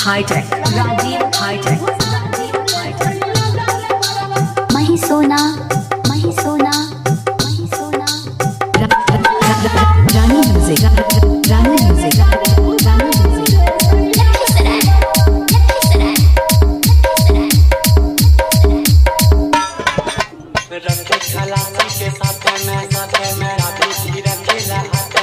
Hitech, Rajiv Hitech, Rajiv Hitech. Mahi Sona, Mahi Sona, Mahi Sona. Rani Music, Rani Music, Rani Music. Lakhisarai, Lakhisarai, Lakhisarai. रखे खलासी के साथ में राधे जी रखेला हाथ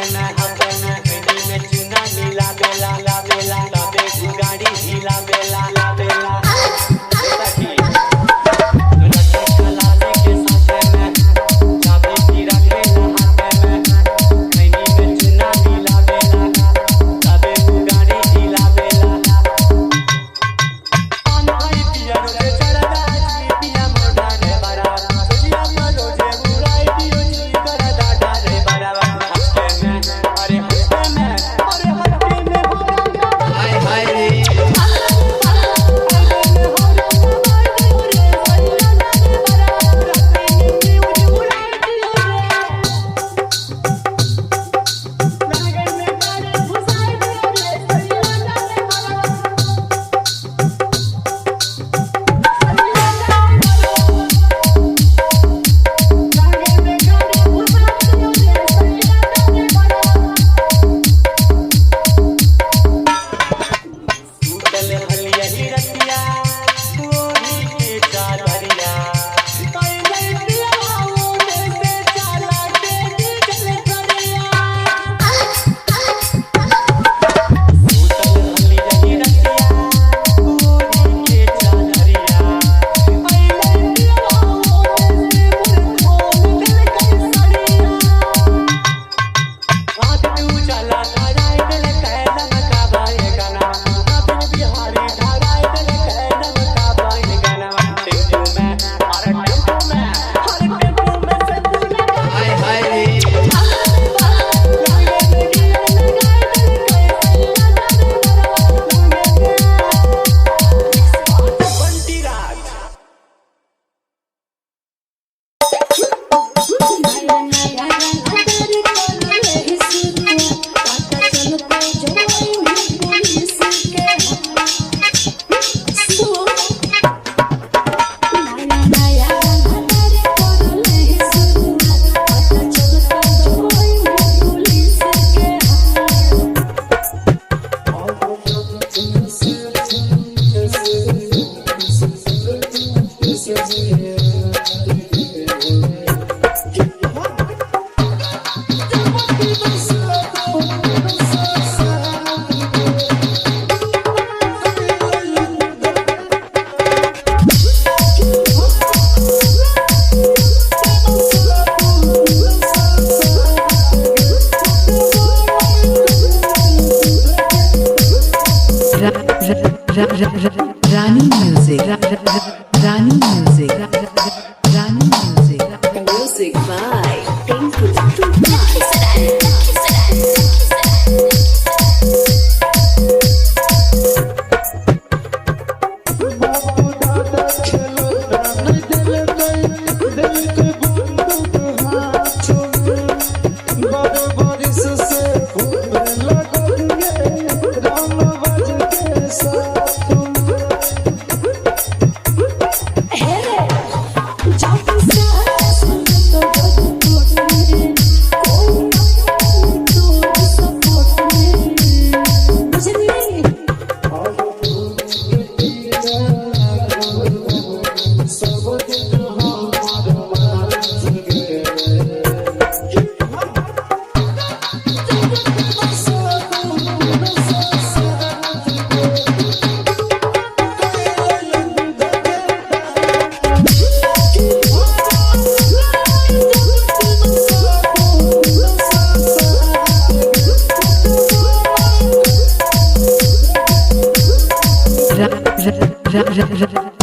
में हिंदी में चुना मिला बेला ला बेला तबे गाड़ी हिला बेला ला बेला। रखे खलासी के साथ में राधे जी रखेला हाथ में हिंदी में चुना मिला बेला तबे गाड़ी हिला बेला। Rani Music, Rani Music, Rani Music. Music by Tinku Tufan. Lakhisarai, Lakhisarai, Lakhisarai.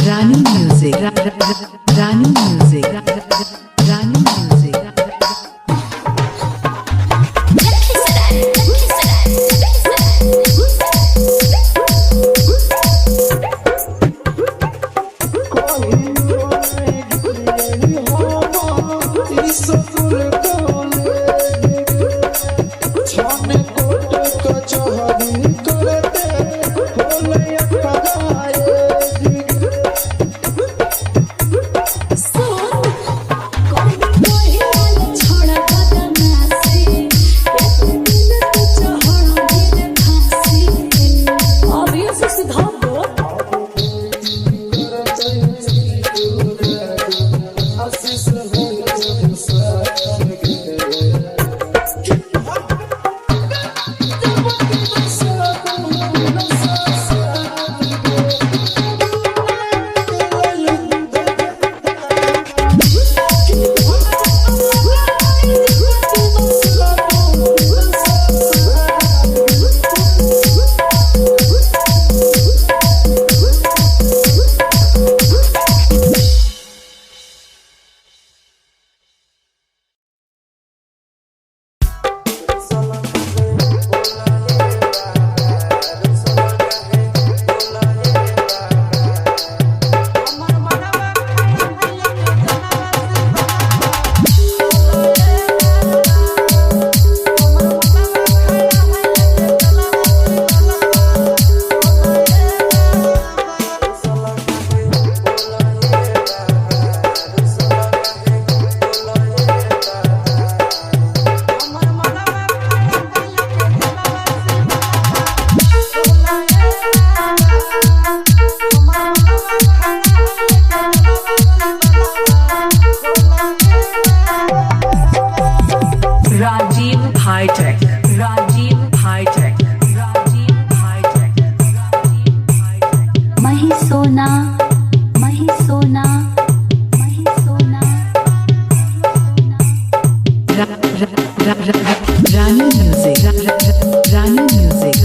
Rani Music, Rani Music, Rani Music. Lakhisarai, Lakhisarai, Lakhisarai. Chhane coat कचहरी करते होले। Rajiv Hitech, Rajiv Hitech, Rajiv Hitech, Rajiv Hitech. Mahi Sona, Mahi Sona, Mahi Sona. Rani music, Rani music,